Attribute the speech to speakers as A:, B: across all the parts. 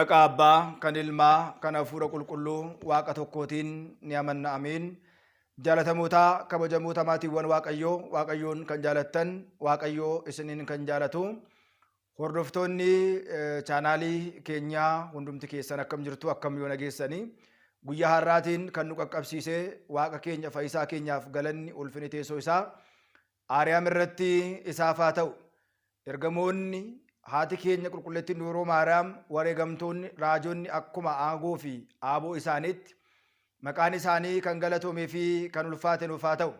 A: Maqaa Abbaa, kan Ilmaa, kan Hafuura Qulqulluu Waaqa tokkootiin ni amanna. Ameen. Jaalatamoota, kabajamoota maatiiwwan Waaqayyoo, Waaqayyoon kan jaalattan, Waaqayyoo isiniin kan jaalatu. Hordoftoonni chaanaalii keenyaa hundumti keessan akkam jirtu, akkam yoo nageessanii. Guyyaa har'aatiin kan nu qaqqabsiise Waaqa keenya fayyisaa keenyaaf galanni ulfini teessoo isaa Aariyaam irratti isaaf haa ta'u. Ergamoonni, haati keenya qulqulleettiin Dubroo Maariyaam, wareegamtoonni, raajonni akkuma aangoo fi aaboo isaaniitti maqaan isaanii kan galatoomee fi kan ulfaate nuuf haa ta'u.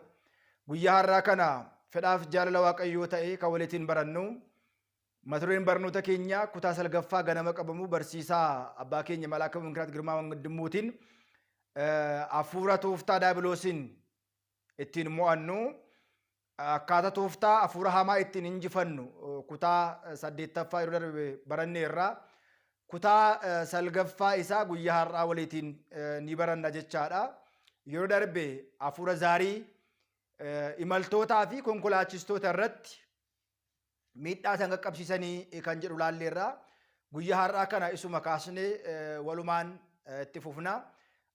A: Guyyaa har'aa kana fedhaaf jaalala Waaqayyoo ta'e kan walitiin barannu mata dureen barnoota keenya kutaa salgaffaa ganama qabamu barsiisaa abbaa keenya Malaaka Minkiraat Girmaa Wandimmuutiin hafuura tooftaa daabiloosiin ittiin mo'annu, akkaataa tooftaa hafuura hamaa ittiin injifannu kutaa saddeettaffaa yeroo darbe baranneerra. Kutaa salgaffaa isaa guyyaa har'aa waliitiin ni baranna jechaadha. Yeroo darbe hafuura zaarii imaltootaa fi konkolaachistoota irratti miidhaa isaan qaqqabsiisanii kan jedhu laalleerra. Guyyaa har'aa kana isuma kaasnee walumaan itti fufna.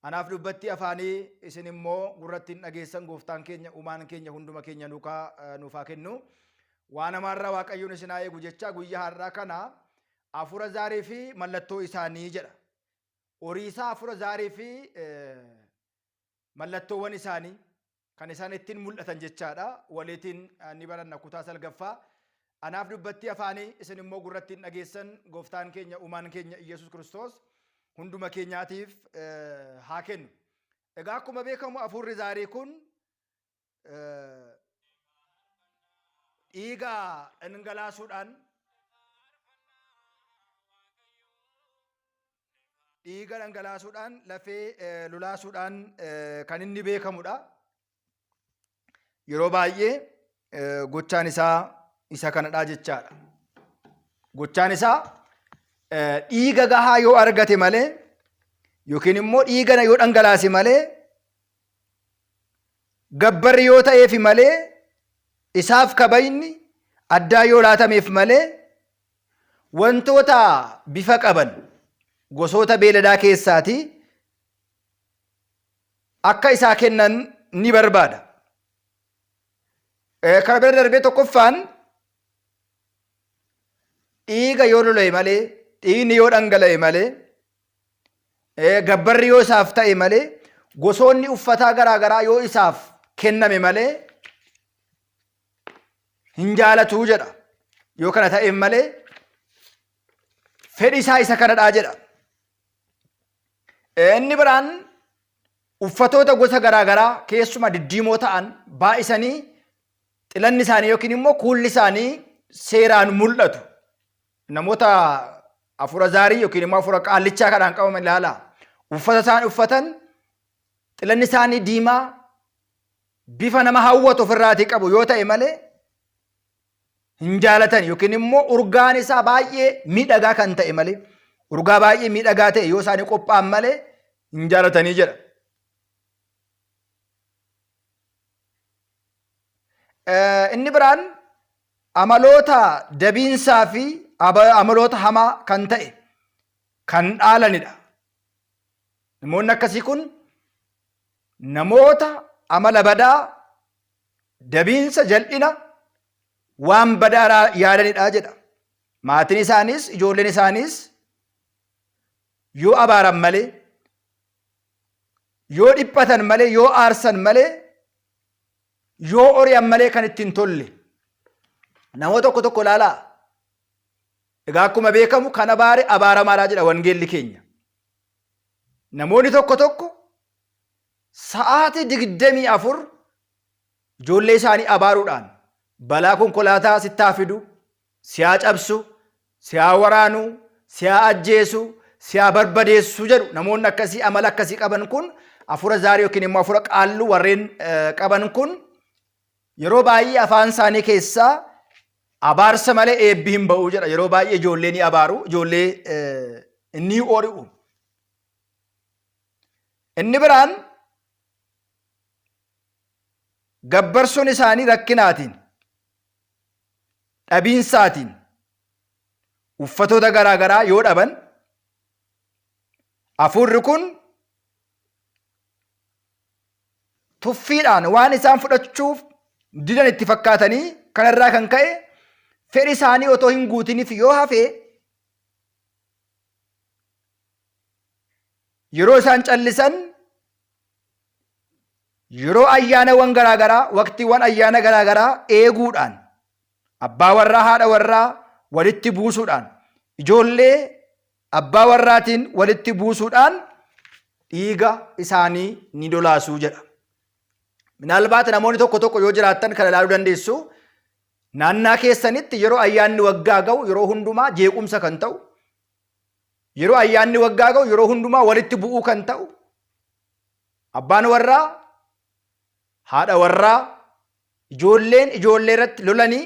A: Anaaf dubbattii afaanii isin immoo gurratti hin dhageessan gooftaan keenya uumaan keenya hunduma keenya nuukaa nuuf haa kennu. Waan hamaarraa Waaqayyoon isin haa eegu jechaa guyyaa har'aa kana hafuura zaarii fi mallattoo isaanii jedha. Horiisaa hafuura zaarii fi mallattoowwan isaanii kan isaan ittiin mul'atan jechaadha. Waliitiin ni baranna kutaa salgaffaa. Anaaf dubbattii afaanii isin immoo gurratti hin dhageessan gooftaan keenya uumaan keenya Iyyasuus Kiristoos hunduma keenyaatiif haa kennu. Egaa akkuma beekamu hafuurri zaarii kun dhiiga dhangalaasuudhaan dhiiga dhangalaasuudhaan lafee lolaasuudhaan kan inni beekamudha. Yeroo baay'ee gochaan isaa isa kanadha jechaadha. Gochaan isaa dhiiga gahaa yoo argate malee yookiin immoo dhiiga yoo dhangalaase malee gabbarri yoo ta'eef malee isaaf kabajni addaa yoo laatameef malee Wantoota bifa qaban gosoota beeladaa keessaatii akka isaa kennan ni barbaada. Kana bira darbee tokkoffaan dhiiga yoo lola'e malee, dhiigni yoo dhangala'e malee, gabbarri yoo isaaf ta'e malee, gosoonni uffataa garaa garaa yoo isaaf kenname malee hin jaalatuu jedha. Yoo kana ta'eef malee fedhi isaa isa kanadhaa jedha. Inni biraan uffatoota gosa garaa garaa keessumaa diddiimoo ta'an baay'isanii xilanni isaanii yookiin immoo kuulli isaanii seeraan mul'atu. Namoota hafuura zaarii yookiin immoo hafuura qaallichaa kanaan qabaman ilaalaa. Uffata isaan uffatan xilanni isaanii diimaa bifa nama hawwatu ofirraatii qabu yoo ta'e malee hin jaalatan yookiin immoo urgaan isaa baay'ee miidhagaa kan ta'e malee urgaa baay'ee miidhagaa ta'e yoo isaanii qophaa'an malee hin jaalatanii jedha. Inni biraan amaloota dabiinsaa fi amaloota hamaa kan ta'e kan dhaalanidha. Namoonni akkasii kun namoota amala badaa, dabiinsa, jal'ina, waan badaa yaadanidha jedha. Maatiin isaaniis, ijoolleen isaaniis yoo abaaran malee, yoo dhiphatan malee, yoo aarsan malee, yoo ori'an malee kan ittiin tolle. Namoota tokko tokko ilaalaa. Egaa akkuma beekamu kan abaare abaaramaadha jedha wangeelli keenya. Namoonni tokko tokko sa'aatii 24 ijoollee isaanii abaaruudhaan balaa konkolaataa sitti haa fidu, si haa cabsu, si haa waraanu, si haa ajjeesu, si haa barbadeessu jedhu. Namoonni akkasii amala akkasii qaban kun hafuura zaarii yookiin immoo hafuura qaalluu warreen qaban kun yeroo baay'ee afaan isaanii keessaa abaarsa malee eebbi hin ba'u jedha. Yeroo baay'ee ijoollee ni abaaru, ijoollee ni ori'u. Inni biraan gabbarsuun isaanii rakkinaatiin, dhabiinsaatiin, uffatoota garaa garaa yoo dhaban Hafuurri kun tuffiidhaan waan isaan fudhachuuf didan itti fakkaatanii kanarraa kan ka'e fedhi isaanii otoo hin guutiniif yoo hafe yeroo isaan callisan yeroo ayyaanawwan garaagaraa waqtiiwwan ayyaana garaagaraa eeguudhaan abbaa warraa haadha warraa walitti buusuudhaan ijoollee abbaa warraatiin walitti buusuudhaan dhiiga isaanii ni lolaasuu jedha. Minaalbaat namoonni tokko tokko yoo jiraattan kana ilaaluu dandeessu. Naannaa keessanitti yeroo ayyaanni waggaa ga'u yeroo hundumaa jeequmsa kan ta'u, yeroo ayyaanni waggaa ga'u yeroo hundumaa walitti bu'uu kan ta'u, abbaan warraa, haadha warraa, ijoolleen ijoollee irratti lolanii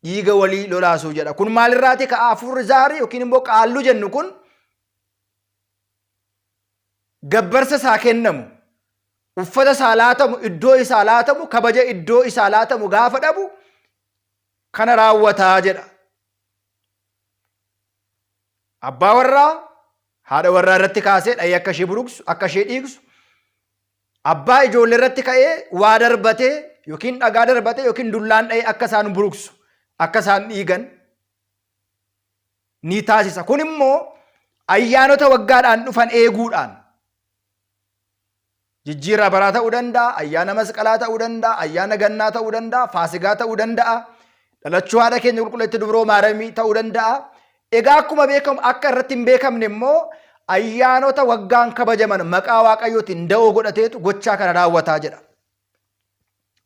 A: dhiiga walii lolaasuu jedha. Kun maalirraati ka'a? Hafuurri zaarii yookiin immoo qaalluu jennu kun gabbarsa isaa kennamu, uffata isaa laatamu, iddoo isaa laatamu, kabaja iddoo isaa laatamu gaafa dhabu kana raawwataa jedha. Abbaa warraa haadha warraa irratti kaasee dhahee akka ishee buruqsu, akka ishee dhiigsu, abbaa ijoollee irratti ka'ee waa darbatee yookiin dhagaa darbatee yookiin dullaan dhahee akka isaan buruqsu, akka isaan dhiigan ni taasisa. Kun immoo ayyaanota waggaadhaan dhufan eeguudhaan jijjiirraa baraa ta'uu danda'a, ayyaana masqalaa ta'uu danda'a, ayyaana gannaa ta'uu danda'a, faasigaa ta'uu danda'a, dhalachuu haadha keenya qulqulleetti dubroo maaramii ta'uu danda'a. Egaa akkuma beekamu akka irratti hin beekamne immoo ayyaanota waggaan kabajaman maqaa Waaqayyootiin da'oo godhateetu gochaa kana raawwataa jedha.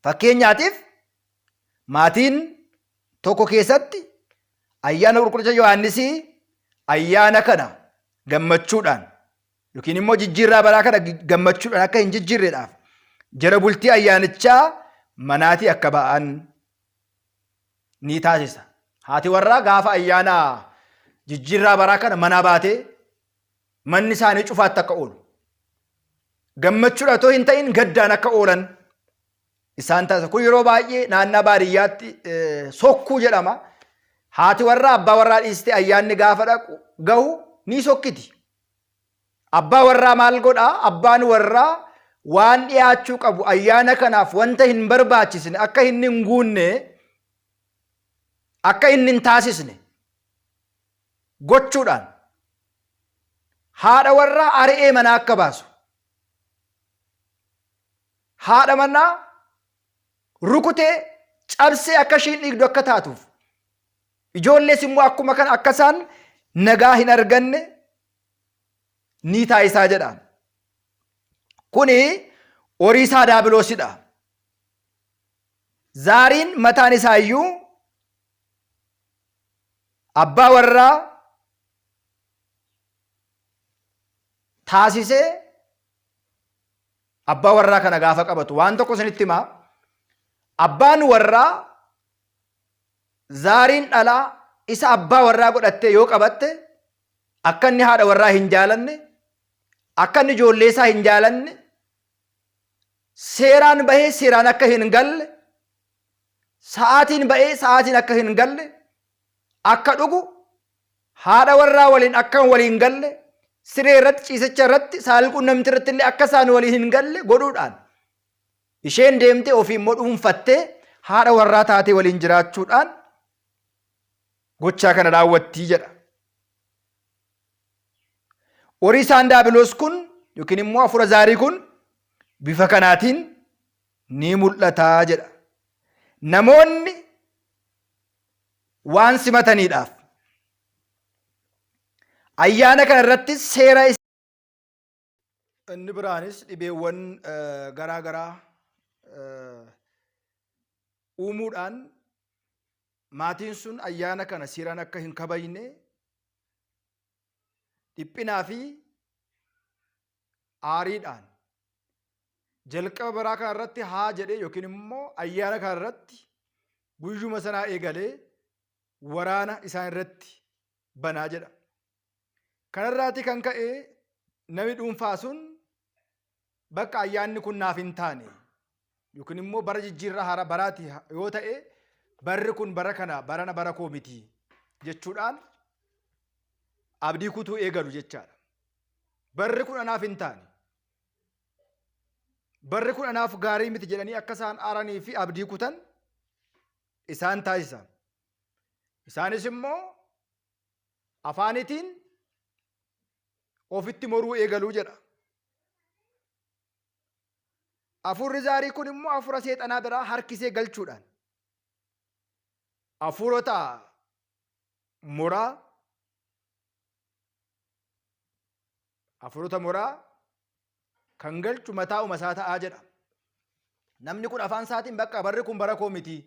A: Fakkeenyaatiif maatiin tokko keessatti ayyaana qulqullicha Yohaannisii ayyaana kana gammachuudhaan yookiin immoo jijjiirraa baraa kana gammachuudhaan akka hin jijjiirreedhaaf jara bultii ayyaanichaa manaatii akka ba'an ni taasisa. Haati warraa gaafa ayyaana jijjiirraa baraa kana manaa baatee manni isaanii cufaatti akka oolu. Gammachuudha otoo hin ta'in gaddaan akka oolan isaan taasisa. Kun yeroo baay'ee naannaa baadiyyaatti sokkuu jedhama. Haati warraa abbaa warraa dhiistee ayyaanni gaafa dhaqu gahu ni sokkiti. Abbaa warraa maal godhaa? Abbaan warraa waan dhiyaachuu qabu ayyaana kanaaf wanta hin barbaachisne akka inni hin guunne akka inni hin taasisne gochuudhaan haadha warraa ari'ee manaa akka baasu haadha manaa rukutee cabsee akka ishiin dhiigdu akka taatuuf ijoollees immoo akkuma kana akka isaan nagaa hin arganne ni taasisaa jedha. Kuni horiisaa daabiloosidha. Zaariin mataan isaa iyyuu abbaa warraa taasisee abbaa warraa kana gaafa qabatu waan tokko isinitti himaa. Abbaan warraa zaariin dhalaa isa abbaa warraa godhattee yoo qabatte akka inni haadha warraa hin jaalanne, akka inni ijoollee isaa hin jaalanne, seeraan bahee seeraan akka hin galle, sa'aatiin ba'ee sa'aatiin akka hin galle, akka dhugu, haadha warraa waliin akka waliin galle, siree irratti, ciisicha irratti, saalquunnamtii irratti illee akka isaan waliin hin galle godhuudhaan isheen deemtee ofii immoo dhuunfattee haadha warraa taatee waliin jiraachuudhaan gochaa kana raawwattii jedha. Horiisaan daabiloos kun yookiin immoo hafuura zaarii kun bifa kanaatiin ni mul'ata jedha. Namoonni waan simataniidhaaf ayyaana kana irratti seera Inni biraanis dhibeewwan garaa garaa uumuudhaan maatiin sun ayyaana kana seeraan akka hin kabajne dhiphinaa fi aariidhaan jalqaba baraa kana irratti haa jedhee yookiin immoo ayyaana kana irratti guyyuma sanaa eegalee waraana isaan irratti banaa jedha. Kanarraati kan ka'e namni dhuunfaa sun bakka ayyaanni kun naaf hin taane yookiin immoo bara jijjiirraa haaraa baraati yoo ta'e barri kun bara kana barana bara koo miti jechuudhaan abdii kutuu eegalu jechaadha. Barri kun anaaf hin taane. Barri kun anaaf gaarii miti jedhanii akka isaan aaranii fi abdii kutan isaan taasisa. Isaanis immoo afaanitiin ofitti moruu eegaluu jedha. Afuurri zaarii kun immoo afuura seexanaa biraa harkisee galchuudhaan afuurota moraa afuurota moraa kan galchu mataa'uma isaa ta'aa jedha. Namni kun afaan isaatiin bakka barri kun bara koo miti.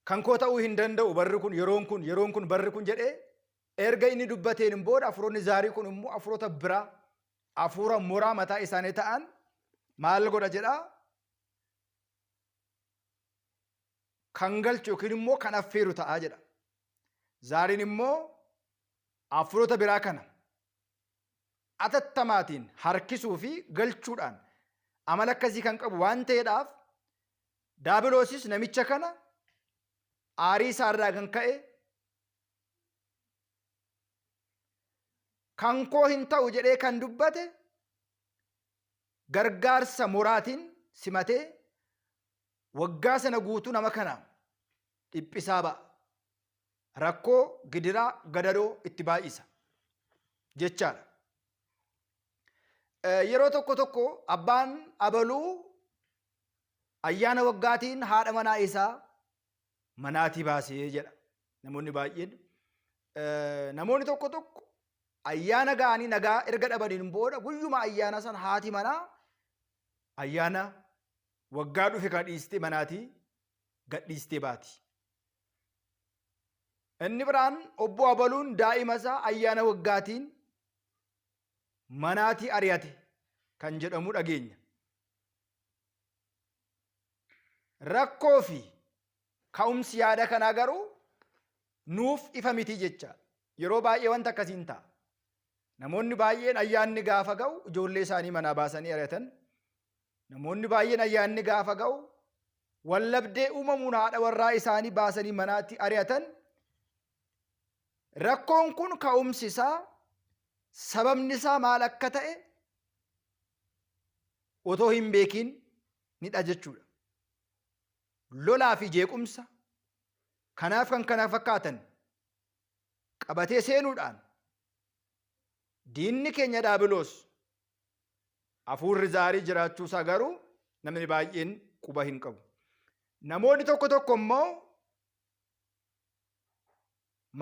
A: Kan koo ta'uu hin danda'u barri kun yeroon kun yeroon kun barri kun jedhee erga inni dubbateen booda afuuronni zaarii kun immoo afuurota biraa afuura moraa mataa isaanii ta'an maal godha jedhaa kan galchu yookiin immoo kan affeeru ta'aa jedha. Zaariin immoo afuurota biraa kana atattamaatiin harkisuu fi galchuudhaan amala akkasii kan qabu waan ta'eedhaaf daabiloosis namicha kana aarii isaarraa kan ka'e kan koo hin ta'u jedhee kan dubbate gargaarsa moraatiin simatee waggaa sana guutuu nama kana dhiphisaa ba'a. Rakkoo, gidiraa, gadadoo itti baay'isa jechaadha. Yeroo tokko tokko abbaan abaluu ayyaana waggaatiin haadha manaa isaa manaatii baasee jedha namoonni baay'een. Namoonni tokko tokko ayyaana ga'anii nagaa erga dhabaniin booda guyyuma ayyaana sana haati manaa ayyaana waggaa dhufe kana dhiistee manaatii gadhiistee baati. Inni biraan obbo Abaluun daa'ima isaa ayyaana waggaatiin manaatii ari'ate kan jedhamu dhageenya. Rakkoo fi ka'umsi yaada kanaa garuu nuuf ifa miti jecha. Yeroo baay'ee wanta akkasiin ta'a. Namoonni baay'een ayyaanni gaafa ga'u ijoollee isaanii manaa baasanii ari'atan. Namoonni baay'een ayyaanni gaafa ga'u wallabdee uumamuun haadha warraa isaanii baasanii manaatti ari'atan. Rakkoon kun ka'umsi isaa sababni isaa maal akka ta'e otoo hin beekiin nidha jechuudha. Lolaa fi jeequmsa kanaaf kan kana fakkaatan qabatee seenuudhaan diinni keenya daabiloos hafuurri zaarii jiraachuusaa garuu namni baay'een quba hin qabu. Namoonni tokko tokko immoo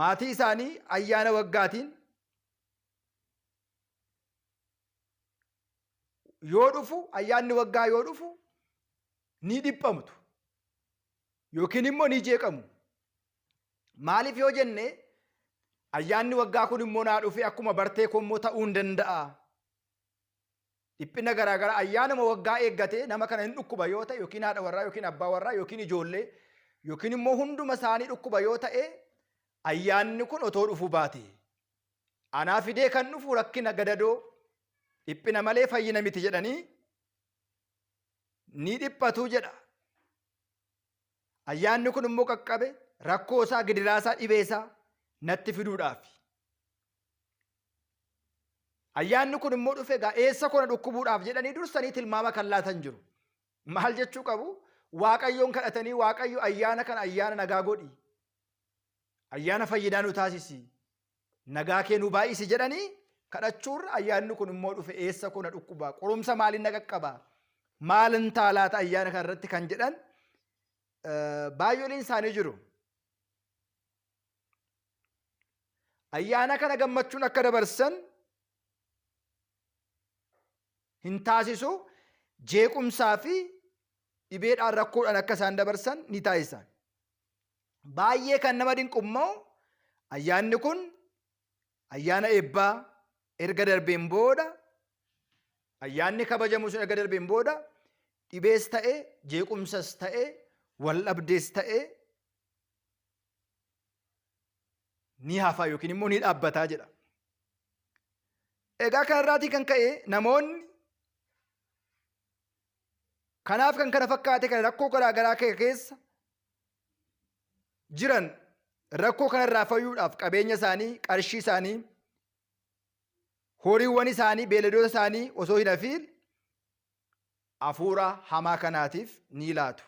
A: maatii isaanii ayyaana waggaatiin yoo dhufu ayyaanni waggaa yoo dhufu ni dhiphamtu yookiin immoo ni jeeqamu. Maaliif yoo jenne ayyaanni waggaa kun immoo naa dhufe akkuma bartee koo immoo ta'uu hin danda'a. Dhiphina garaagaraa ayyaanuma waggaa eeggatee nama kana hin dhukkuba yoo ta'e yookiin haadha warraa yookiin abbaa warraa yookiin ijoollee yookiin immoo hunduma isaanii dhukkuba yoo ta'e ayyaanni kun otoo dhufuu baate. Anaa fidee kan dhufu rakkina gadadoo dhiphina malee fayyina miti jedhanii ni dhiphatu jedha. Ayyaanni kun immoo qaqqabe rakkoo isaa gidiraa isaa dhibee isaa natti fiduudhaafi. Ayyaanni kun immoo dhufe egaa eessa kona dhukkubuudhaaf jedhanii dursanii tilmaama kan laatan jiru. Maal jechuu qabu? Waaqayyoon kadhatanii Waaqayyo ayyaana kana ayyaana nagaa godhi. Ayyaana fayyinaa nu taasisi. Nagaa kee nu baay'isi jedhanii kadhachuurra ayyaanni kun immoo dhufe eessa kona dhukkuba? Qorumsa maaliin na qaqqaba? Maalin ta'a laata ayyaana kana irratti kan jedhan baay'ooliin isaanii jiru. Ayyaana kana gammachuun akka dabarsan hin taasisu jeequmsaa fi dhibeedhaan rakkoodhaan akka isaan dabarsan ni taasisa. Baay'ee kan nama dinqu immoo ayyaanni kun ayyaana eebbaa erga darbeen booda ayyaanni kabajamu sun erga darbeen booda dhibees ta'e jeequmsas ta'e wal dhabdees ta'e ni hafa yookiin immoo ni dhaabbataa jedha. Egaa kanarraatii kan ka'e namoonni kanaaf kan kana fakkaate kan rakkoo garaa garaa keessa jiran rakkoo kanarraa fayyuudhaaf qabeenya isaanii qarshii isaanii Horiiwwan isaanii, beeyladoota isaanii osoo hin hafiin hafuura hamaa kanaatiif ni laatu.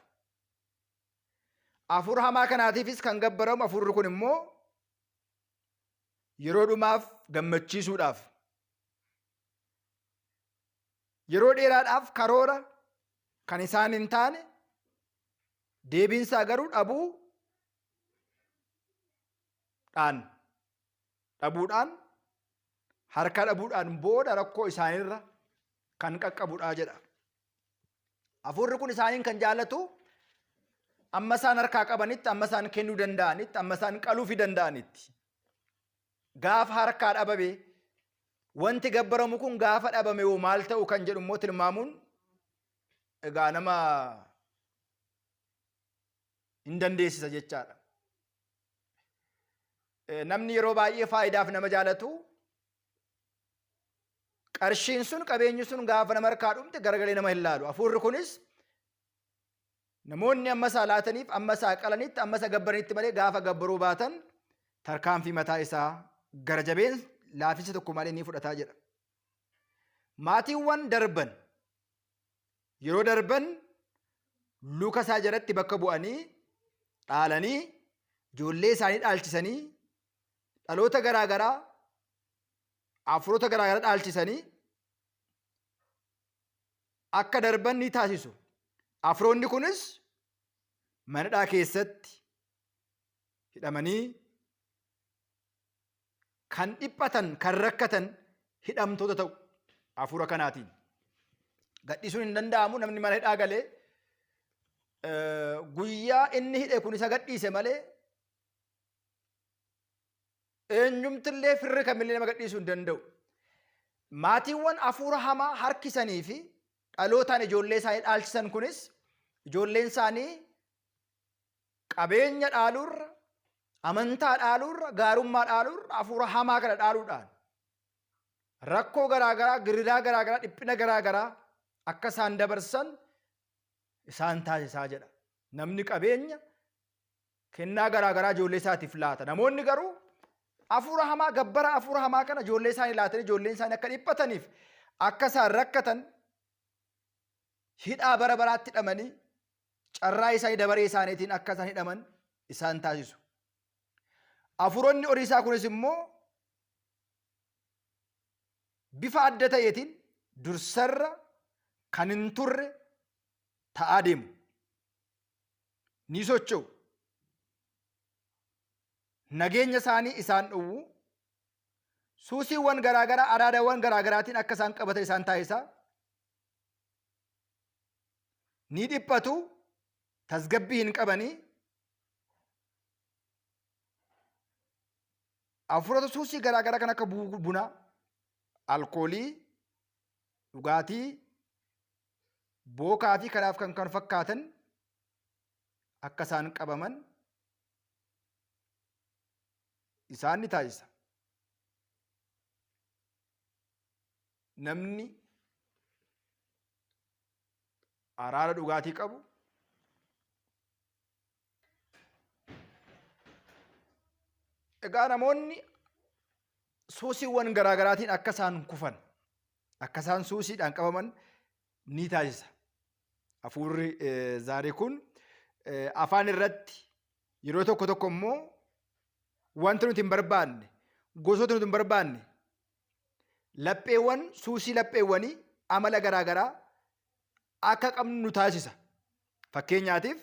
A: Hafuura hamaa kanaatiifis kan gabbaramu hafuurri kun immoo yeroo dhumaaf gammachiisuudhaaf yeroo dheeraadhaaf karoora kan isaan hin taane deebiinsaa garuu dhabuu dhaan dhabuudhaan harka dhabuudhaan booda rakkoo isaanirra kan qaqqabudha jedha. Hafuurri kun isaaniin kan jaallatu amma isaan harkaa qabanitti, amma isaan kennuu danda'anitti, amma isaan qaluufii danda'anitti. Gaafa harkaa dhabame wanti gabbaramu kun gaafa dhabame hoo maal ta'u kan jedhu immoo tilmaamuun egaa nama hin dandeessisa jechaadha. Namni yeroo baay'ee faayidaaf nama jaalatu qarshiin sun qabeenyi sun gaafa nama harkaa dhumte garagalee nama hin laalu. Hafuurri kunis namoonni amma isaa laataniif amma isaa qalanitti amma isa gabbaranitti malee gaafa gabbaruu baatan tarkaanfii mataa isaa gara jabeen laafisa tokko malee ni fudhataa jedha. Maatiiwwan darban yeroo darban luka isaa jalatti bakka bu'anii dhaalanii ijoollee isaanii dhaalchisanii dhaloota garaa garaa hafuurota garaa garaa dhaalchisanii akka darban ni taasisu. Hafuuronni kunis manadhaa keessatti hidhamanii kan dhiphatan kan rakkatan hidhamtoota ta'u hafuura kanaatiin. Gadhiisuun hin danda'amu namni mana hidhaa galee guyyaa inni hidhe kun isa gadhiise malee eenyumtillee firri kamillee nama gadhiisuu hin danda'u. Maatiiwwan hafuura hamaa harkisanii fi dhalootaan ijoollee isaanii dhaalchisan kunis ijoolleen isaanii qabeenya dhaaluurra, amantaa dhaaluurra, gaarummaa dhaaluurra hafuura hamaa kana dhaaluudhaan rakkoo garaagaraa, giriraa garaagaraa, dhiphina garaagaraa akka isaan dabarsan isaan taasisaa jedha. Namni qabeenya kennaa garaa garaa ijoollee isaatiif laata. Namoonni garuu hafuura hamaa gabbara hafuura hamaa kana ijoollee isaanii laatanii ijoolleen isaanii akka dhiphataniif akka isaan rakkatan hidhaa bara baraatti hidhamanii carraa isaanii dabaree isaaniitiin akka isaan hidhaman isaan taasisu. Hafuuronni horii isaa kunis immoo bifa adda ta'eetiin dursarra kan hin turre ta'aa deemu. Ni socho'u. Nageenya isaanii isaan dhowwu. Suusiiwwan garaagaraa, araadawwan garaagaraatiin akka isaan qabatan isaan taasisa. Ni dhiphatu, tasgabbii hin qabanii. Hafuurota suusii garaagaraa kan akka bunaa, alkoolii, dhugaatii, bookaa fi kanaaf kan kan fakkaatan akka isaan qabaman isaan ni taasisa. Namni araara dhugaatii qabu egaa namoonni suusiiwwan garaagaraatiin akka isaan kufan akka isaan suusiidhaan qabaman ni taasisa. Hafuurri zaarii kun afaan irratti yeroo tokko tokko immoo wanta nuti hin barbaanne gosoota nuti hin barbaanne lapheewwan suusii lapheewwanii amala garaagaraa akka qabnu nu taasisa. Fakkeenyaatiif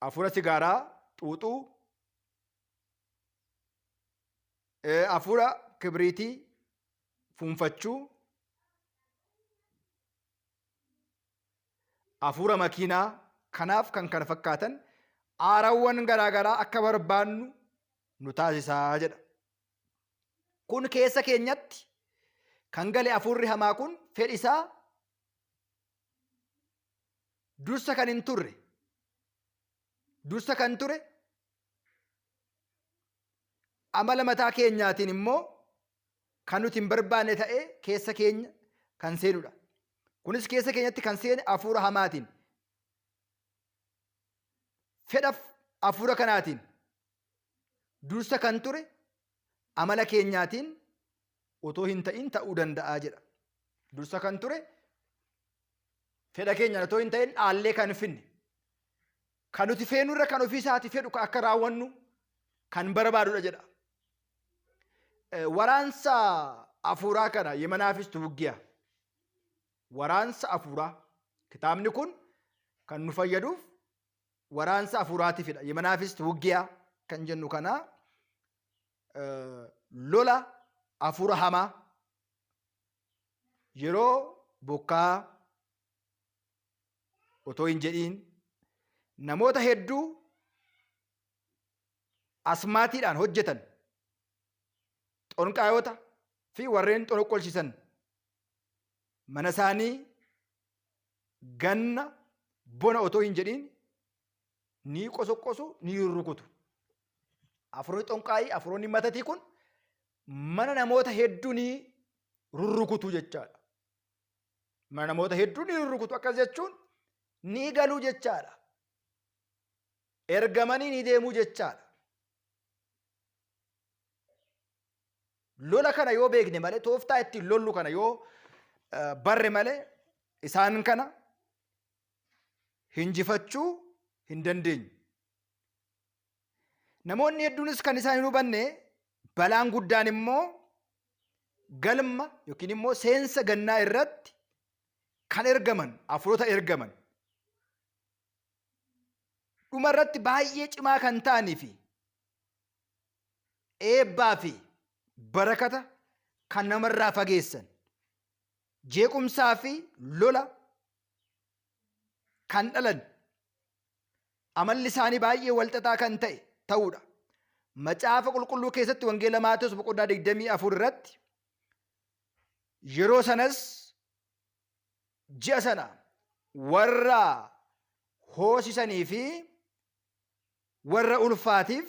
A: hafuura sigaaraa xuuxuu, hafuura kibriitii fuunfachuu, hafuura makiinaa kanaaf kan kana fakkaatan aarawwan garaagaraa akka barbaannu nu taasisaa jedha. Kun keessa keenyatti kan gale hafuurri hamaa kun fedhisaa dursa kan hin turre dursa kan ture amala mataa keenyaatiin immoo kan nuti hin barbaanne ta'ee keessa keenya kan seenudha. Kunis keessa keenyatti kan seene hafuura hamaatiin. Fedha hafuura kanaatiin dursa kan ture amala keenyaatiin otoo hin ta'in ta'uu danda'a jedha. Dursa kan ture fedha keenyaan otoo hin ta'in dhaallee kan finne. Kan nuti feenurra kan ofii isaatii fedhu akka raawwannu kan barbaadudha jedha. Waraansa afuuraa kana የመናፍስት ውጊያ waraansa afuuraa kitaabni kun kan nu fayyaduuf waraansa afuuraatiifidha. የመናፍስት ውጊያ kan jennu kana lola afuura hamaa yeroo bokkaa otoo hin jedhiin namoota hedduu asmaatiidhaan hojjetan, xonqaayota fi warreen xonqolchisan mana isaanii ganna bona otoo hin jedhiin ni qosoqqosu, ni rukutu. Afuroonni xonqaayii, afuroonni matatii kun mana namoota hedduu ni rurrukutu jechaadha. Mana namoota hedduu ni rurrukutu, akkas jechuun ni galuu jechaadha. Ergamanii ni deemuu jechaadha. Lola kana yoo beekne malee, tooftaa ittiin lollu kana yoo barre malee, isaan kana hinjifachuu hin dandeenyu. Namoonni hedduunis kan isaan hin hubanne balaan guddaan immoo galma yookiin immoo seensa gannaa irratti kan ergaman, afuroota ergaman dhuma irratti baay'ee cimaa kan ta'anii fi eebbaa fi barakata kan namarraa fageessan, jeequmsaa fi lola kan dhalan, amalli isaanii baay'ee walxaxaa kan ta'e ta'uudha. Macaafa Qulqulluu keessatti Wangeela Maatewos boqonnaa 24 irratti yeroo sanas ji'a sana warra hoosisanii fi warra ulfaatiif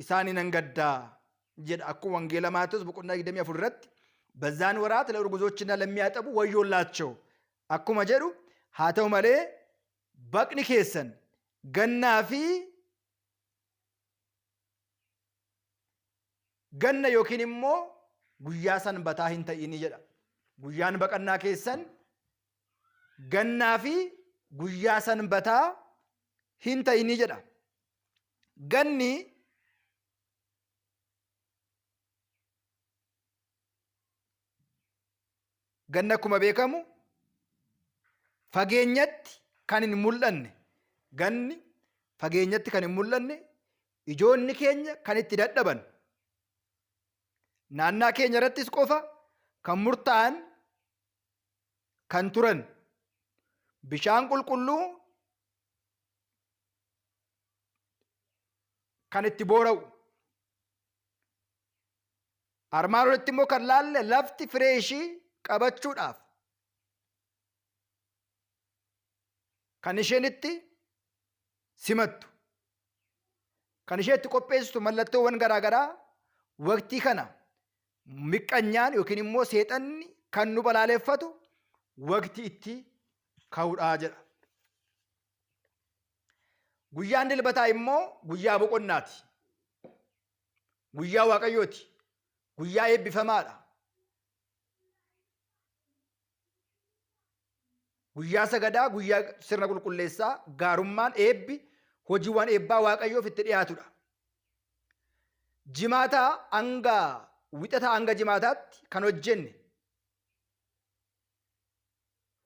A: isaanii nan gaddaa jedha. Akkuma Wangeela Maatewos boqonnaa 24 irratti በዛን ወራት ለእርጉዞችና ለሚያጠቡ ወዮላቸው akkuma jedhu, haa ta'u malee baqni keessan gannaa fi ganna yookiin immoo guyyaa sanbataa hin ta'inii jedha. Guyyaan baqannaa keessan gannaa fi guyyaa sanbataa hin ta'inii jedha. Ganni ganna akkuma beekamu fageenyatti kan hin mul'anne, ganni fageenyatti kan hin mul'anne, ijoonni keenya kan itti dadhaban, naannaa keenya irrattis qofa kan murtaa'an kan turan, bishaan qulqulluu kan itti boora'u. Armaan olitti immoo kan laalle lafti firee ishii qabachuudhaaf kan isheen itti simattu, kan ishee itti qopheessitu mallattoowwan garaagaraa waqtii kana miqqanyaan yookiin immoo seexanni kan nu balaaleffatu waqtii itti ka'uudha jedha. Guyyaan dilbataa immoo guyyaa boqonnaati. Guyyaa Waaqayyooti. Guyyaa eebbifamaadha. Guyyaa sagadaa, guyyaa sirna qulqulleessaa, gaarummaan, eebbi, hojiiwwan eebbaa Waaqayyoof itti dhiyaatudha. Jimaataa hanga wixataa hanga jimaataatti kan hojjenne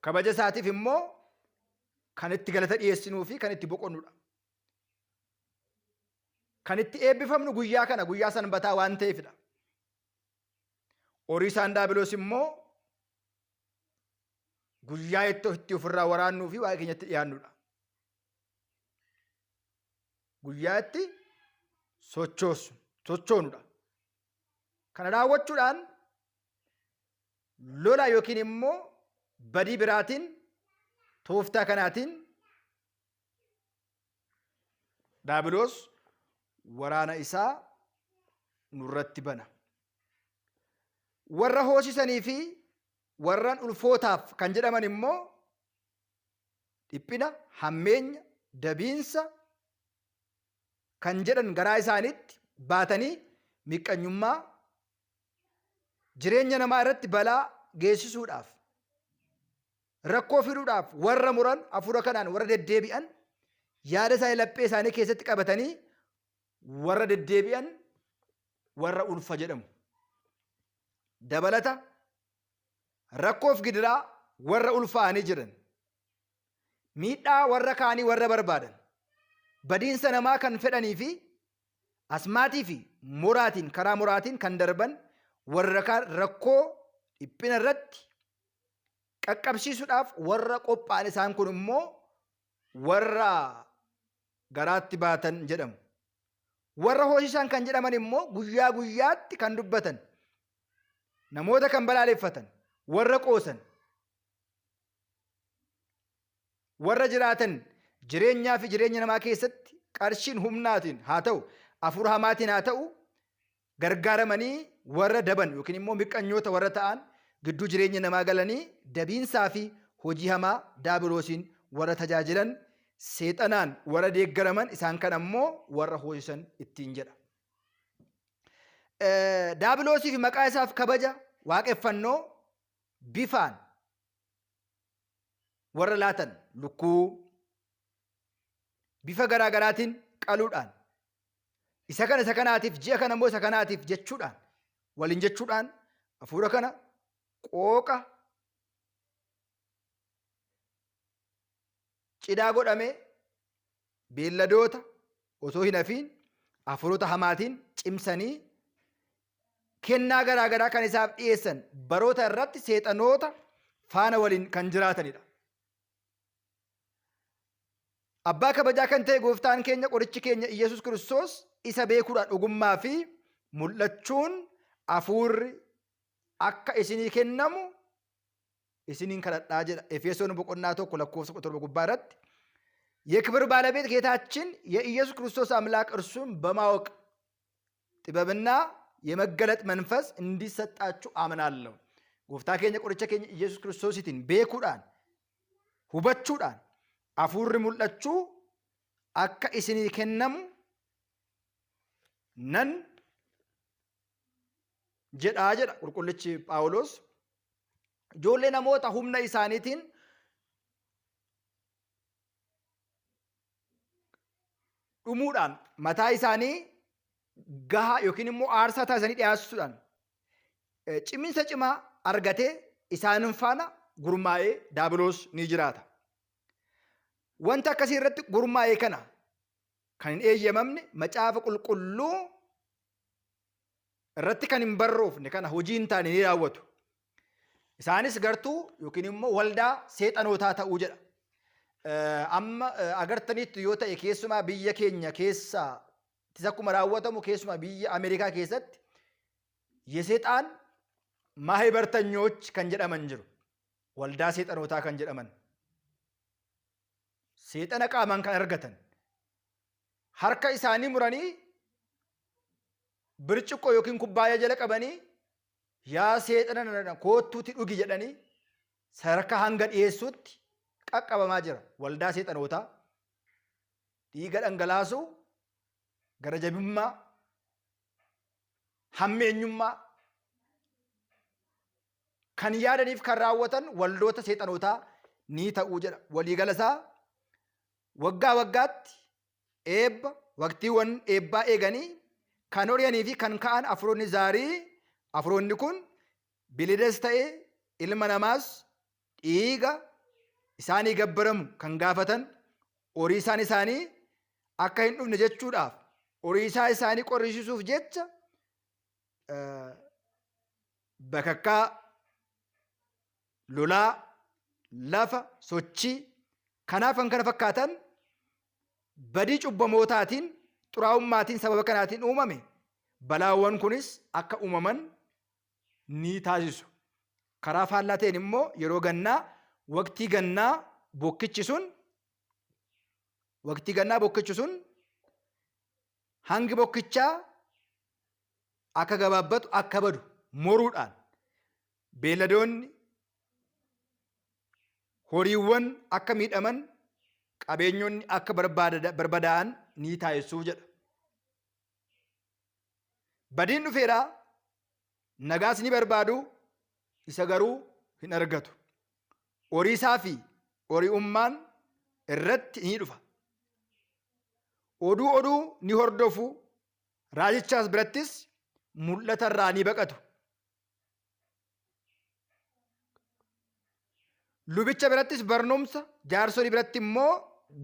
A: kabaja isaatiif immoo kan itti galata dhiyeessinuu fi kan itti boqonnudha. Kan itti eebbifamnu guyyaa kana, guyyaa sanbataa waan ta'eefidha. Horii isaan daabiloos immoo guyyaa itti ofirraa waraannuu fi waaqa keenyatti dhiyaannudha. Guyyaa itti sochoosu sochoonudha. Kana raawwachuudhaan lola yookiin immoo badii biraatiin tooftaa kanaatiin daabiloos waraana isaa nurratti bana. Warra hoosisanii fi warran ulfootaaf kan jedhaman immoo dhiphina, hammeenya, dabiinsa kan jedhan garaa isaaniitti baatanii miqqanyummaa Jireenya namaa irratti balaa geessisuudhaaf, rakkoo fiduudhaaf warra muran, hafuura kanaan warra deddeebi'an, yaada isaanii laphee isaanii keessatti qabatanii warra deddeebi'an warra ulfa jedhamu. Dabalata rakkoof gidiraa warra ulfaa'anii jiran, miidhaa warra kaanii warra barbaadan, badiinsa namaa kan fedhanii fi asmaatii fi muraatiin karaa muraatiin kan darban warra kaan rakkoo dhiphina irratti qaqqabsiisuudhaaf warra qophaa'an, isaan kun immoo warra garaatti baatan jedhamu. Warra hoosisan kan jedhaman immoo guyyaa guyyaatti kan dubbatan, namoota kan balaaleffatan, warra qoosan, warra jiraatan jireenyaa fi jireenya namaa keessatti qarshiin humnaatiin haa ta'u, hafuura hamaatiin haa ta'u, gargaaramanii warra daban yookiin immoo miqqanyoota warra ta'an, gidduu jireenya namaa galanii dabiinsaa fi hojii hamaa daabiloosiin warra tajaajilan, seexanaan warra deeggaraman, isaan kan ammoo warra hoosisan ittiin jedha. Daabiloosii fi maqaa isaaf kabaja waaqeffannoo bifaan warra laatan, lukkuu bifa garaa garaatiin qaluudhaan, isa kana isa kanaatiif, ji'a kana immoo isa kanaatiif jechuudhaan, waliin jechuudhaan, hafuura kana qooqa cidhaa godhamee beelladoota osoo hin hafiin hafuurota hamaatiin cimsanii kennaa garaa garaa kan isaaf dhiyeessan, baroota irratti seexanoota faana waliin kan jiraatanidha. Abbaa kabajaa kan ta'e gooftaan keenya, qorichi keenya Iyyasuus Kiristoos, isa beekuudhaan ogummaa fi mul'achuun hafuurri akka isinii kennamu isiniin kadhadhaa jedha. Efesoon boqonnaa 1 lakkoofsa 17 gubbaa irratti. የክብር ባለቤት ጌታችን የኢየሱስ ክርስቶስ አምላክ እርሱን በማወቅ ጥበብና የመገለጥ መንፈስ እንዲሰጣችሁ አምናለሁ። Gooftaa keenya, qoricha keenya Iyyasuus Kiristoosiitiin beekuudhaan, hubachuudhaan hafuurri mul'achuu akka isinii kennamu nan jedhaa jedha qulqullichi Phaawulos. Ijoollee namoota humna isaaniitiin dhumuudhaan, mataa isaanii gahaa yookiin immoo aarsaa taasisanii dhiyaassuudhaan ciminsa cimaa argatee isaanin faana gurmaa'ee daabiloos ni jiraata. Wanta akkasii irratti gurmaa'ee kana kan hin eeyyamamne, macaafa qulqulluu irratti kan hin barroofne kana hojii hin taane ni raawwatu. Isaanis gartuu yookiin immoo waldaa seexanootaa ta'uu jedha. Amma agartanitti yoo ta'e, keessumaa biyya keenya keessaa akkuma raawwatamu, keessumaa biyya Ameerikaa keessatti የሴጣን ማህበርተኞች kan jedhaman jiru. Waldaa seexanootaa kan jedhaman. Seexana qaamaan kan argatan. Harka isaanii muranii birciqqoo yookiin kubbaayyaa jala qabanii, "Yaa seexana nana, koottuuti dhugi" jedhanii sadarkaa hanga dhiyeessuutti qaqqabamaa jira. Waldaa seexanootaa dhiiga dhangalaasuu, gara jabummaa, hammeenyummaa kan yaadaniif kan raawwatan waldoota seexanootaa ni ta'uu jedha. Waliigala isaa waggaa waggaatti eebba waqtiiwwan eebbaa eeganii kan horiyanii fi kan ka'an afuroonni zaarii, afuroonni kun bilidas ta'e ilma namaas dhiiga isaanii gabbaramu kan gaafatan, horii isaan isaanii akka hin dhufne jechuudhaaf, horii isaa isaanii qorrisiisuuf jecha, bakakkaa, lolaa, lafa sochii kanaaf kan kana fakkaatan, badii cubbamootaatiin, xuraa'ummaatiin sababa kanaatiin uumame, balaawwan kunis akka uumaman ni taasisu. Karaa faallaa ta'een immoo yeroo gannaa, waqtii gannaa bokkichi sun, waqtii gannaa bokkichi sun hangi bokkichaa akka gabaabbatu, akka badu moruudhaan, beelladoonni, horiiwwan akka miidhaman, qabeenyonni akka barbadaa'an ni taasisuu jedha. Badiin dhufeeraa. Nagaas ni barbaadu, isa garuu hin argatu. Horiisaa fi hori'ummaan irratti ni dhufa. Oduu oduu ni hordofu, raajichaas birattis mul'ata irraa ni baqatu. Lubicha birattis barnoomsa, jaarsolii biratti immoo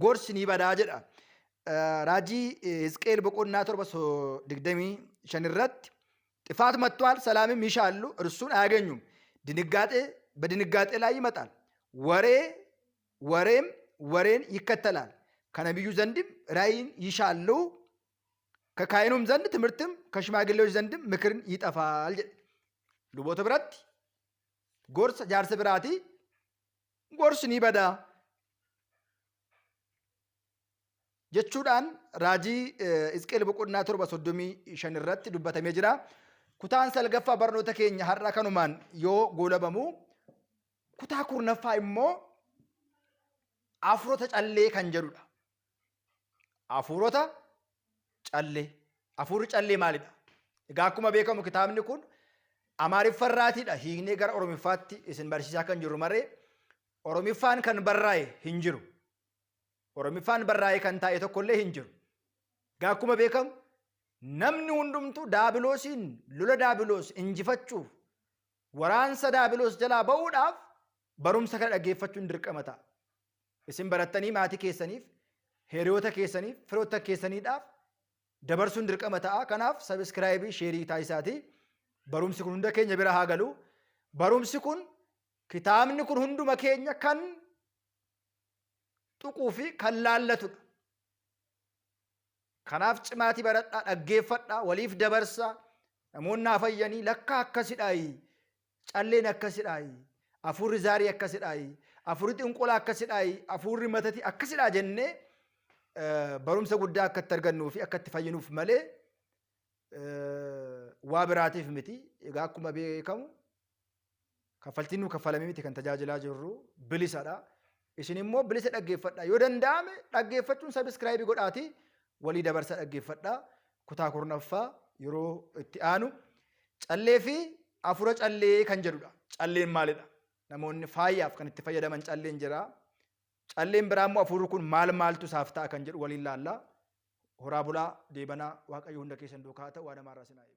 A: gorsi ni badaa jedha. Raajii Hisqeel boqonnaa 7:25 irratti ጥፋት መጥቷል፣ ሰላምም ይሻሉ፣ እርሱን አያገኙም። ድንጋጤ በድንጋጤ ላይ ይመጣል፣ ወሬ ወሬም ወሬን ይከተላል። ከነቢዩ ዘንድም ራእይን ይሻሉ፣ ከካህኑም ዘንድ ትምህርትም ከሽማግሌዎች ዘንድም ምክርን ይጠፋል jedhe. Luboota biratti gorsa, jaarsa biraatii gorsi ni bada jechuudhaan raajii Hisqeel boqonnaa 7:35 irratti dubbatamee jira. Kutaan salgaffaa barnoota keenya har'a kanumaan yoo goolabamu, kutaa 10ffaa immoo hafuurota callee kan jedhudha. Hafuurota callee. Hafuurri callee maalidha? Egaa akkuma beekamu kitaabni kun Amaariffarraatiidha. Hiiknee gara Oromiffaatti isin barsiisaa kan jiru maree Oromiffaan kan barraa'e hin jiru. Oromiffaan barraa'e kan taa'e tokkollee hin jiru. Egaa akkuma beekamu namni hundumtuu daabiloosiin, lola daabiloos injifachuuf, waraansa daabiloos jalaa ba'uudhaaf barumsa kana dhaggeeffachuun dirqama ta'a. Isin barattanii maatii keessaniif, hiriyoota keessaniif, firoota keessaniidhaaf dabarsuun dirqama ta'a. Kanaaf subscribe, share taasisaatii barumsi kun hunda keenya bira haa galu. Barumsi kun, kitaabni kun hunduma keenya kan tuquu fi kan laallatudha. Kanaaf cimaatii baradhaa, dhaggeeffadhaa, waliif dabarsaa. Namoonni haa fayyanii, lakka akkasidhaayi, calleen akkasidhaayi, hafuurri zaarii akkasidhaayi, hafuurri xinqolaa akkasidhaayi, hafuurri matatii akkasidhaa jennee barumsa guddaa akka itti argannuu fi akka itti fayyinuuf malee waa biraatiif miti. Egaa akkuma beekamu kaffaltiin nu kaffalamee miti kan tajaajilaa jirru, bilisadha. Isin immoo bilisa dhaggeeffadha. Yoo danda'ame dhaggeeffachuun subscribe godhaatii walii dabarsa dhaggeeffadha. Kutaa 10ffaa yeroo itti aanu callee fi hafuura callee kan jedhudha. Calleen maalidha? Namoonni faayyaaf kan itti fayyadaman calleen jira. Calleen biraa immoo hafuurri kun maal maaltu isaaf ta'a kan jedhu waliin laalla. Horaa bulaa, deebanaa. Waaqayyo hunda keessan duukaa haa ta'u, waan namaarraa sinaa eegu.